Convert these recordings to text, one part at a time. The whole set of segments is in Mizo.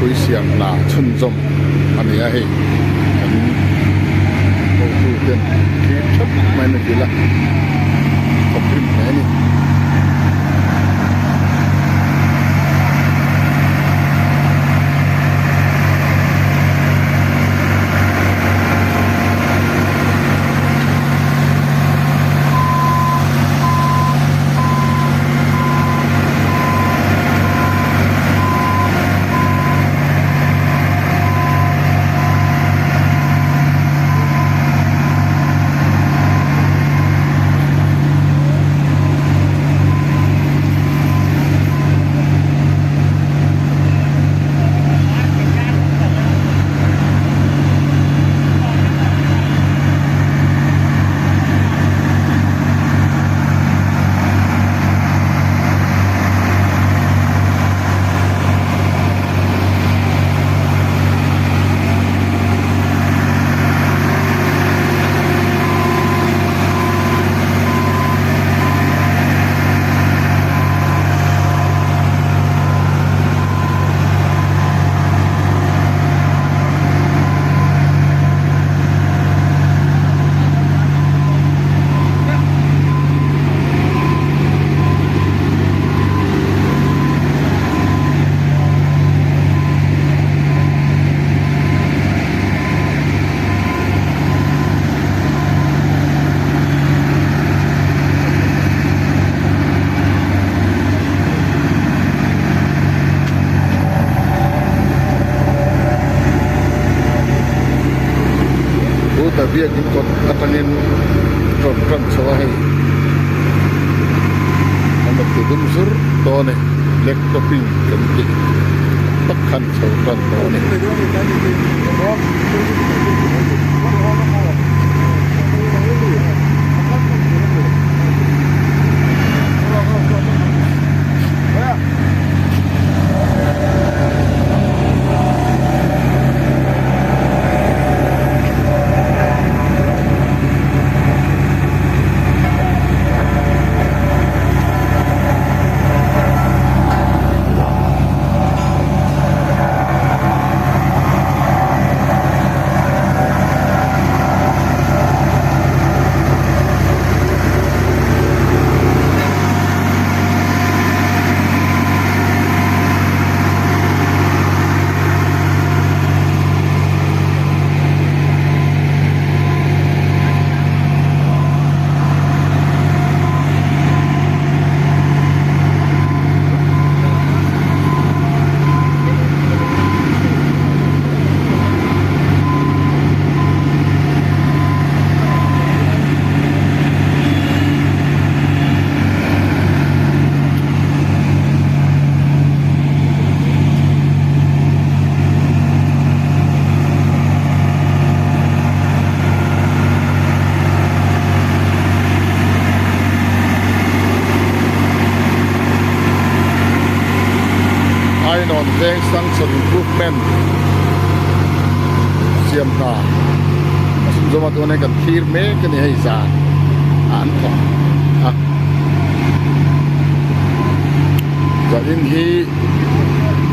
Kawngpui siam hna chhunzawm a ni a hei kan hotu ten thlir thap mai na vil a thawk rim hle a ni. Buddha biakin kawt atangin rawn tan chho a hei an rawn ti dum zur tawh a ni black topping kan tih tak khan chho tan tawh a ni. Ainawn veng Sanction Improvement siam hna a chhunzawm a tuna hei kan thlir mek a ni hei zan ah an thawk a zanin hi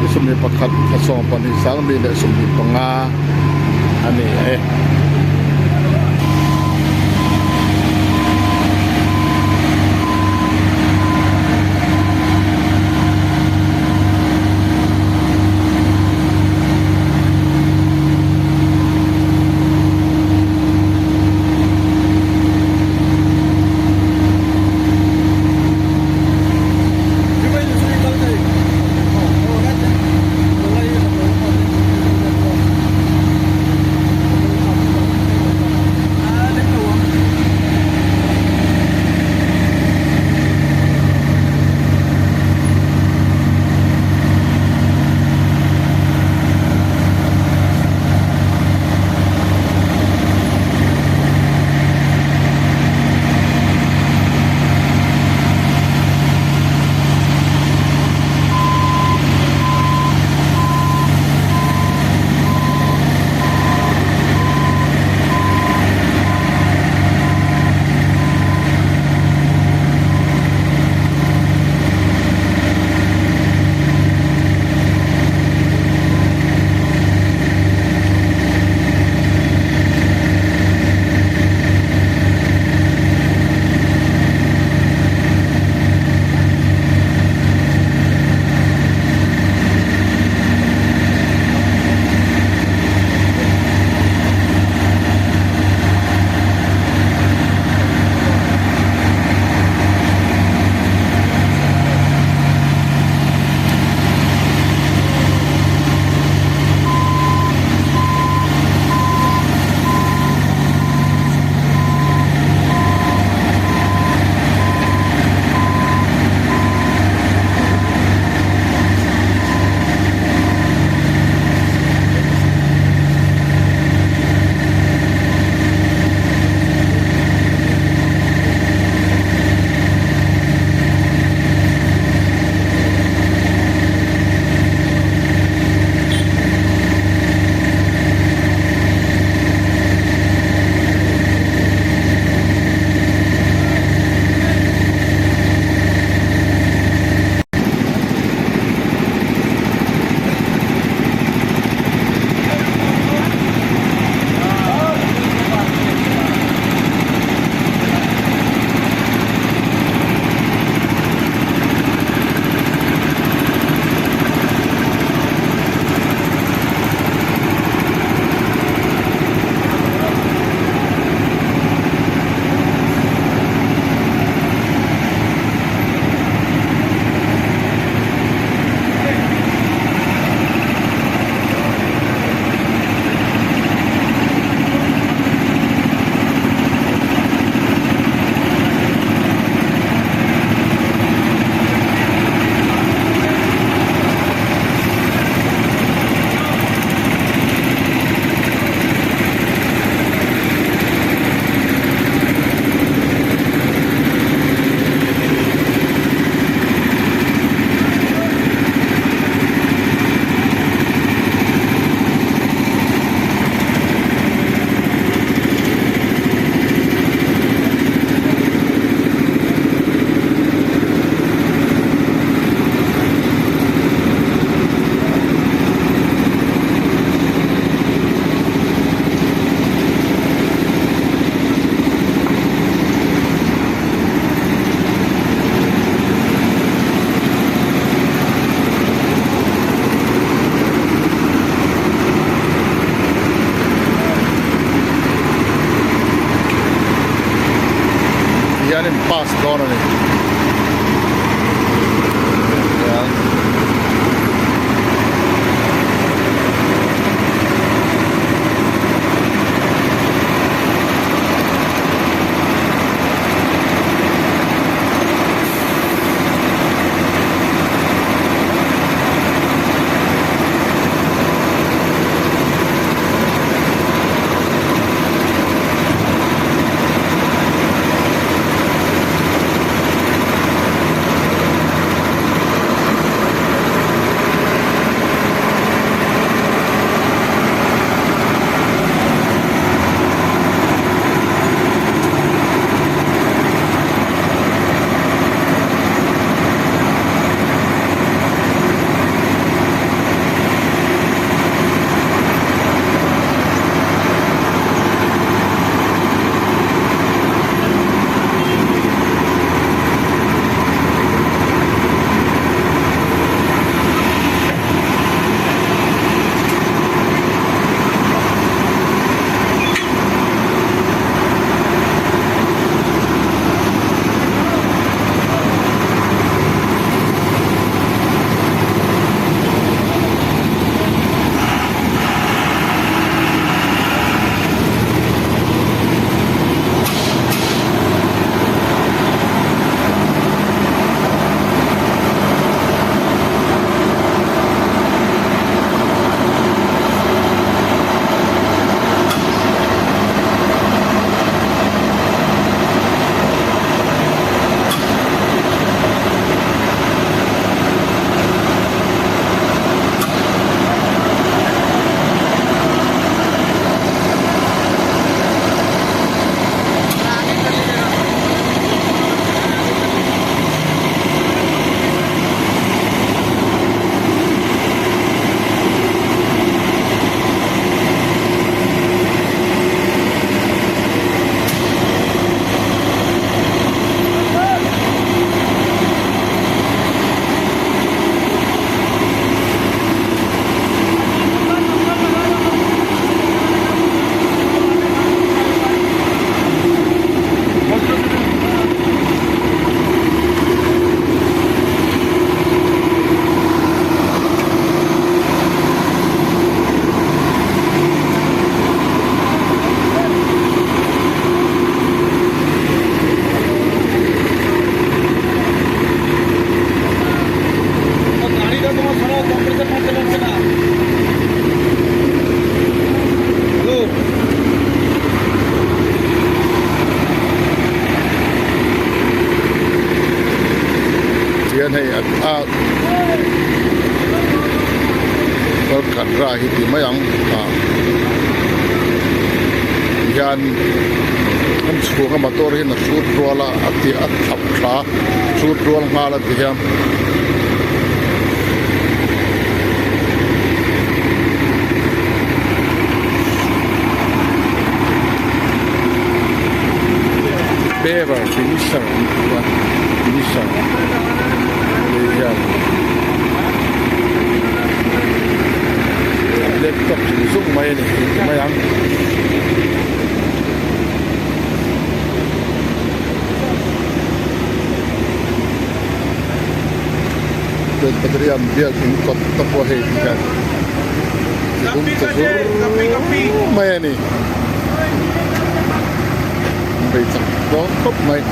21 thla 12 2025 a ni e. Alcatra hi ti mai ang ah hian an chhunga motor hian a hrut rual a a ti a thlap thla hrut rual nghal a ti hian. Paver finisher an ti a finisher hei hian laptop zung zung mai a ni ti mai ang. Presbyterian biak in kawt te pawh hei ti hian ti dum ta zur mai a ni. Bei chak dawn khawp mai.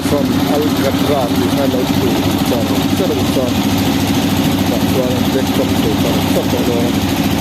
Sawn Alcatra tih kha lo chhu char char a chuan tah chuan an back chawp chho char char tawh dawn a.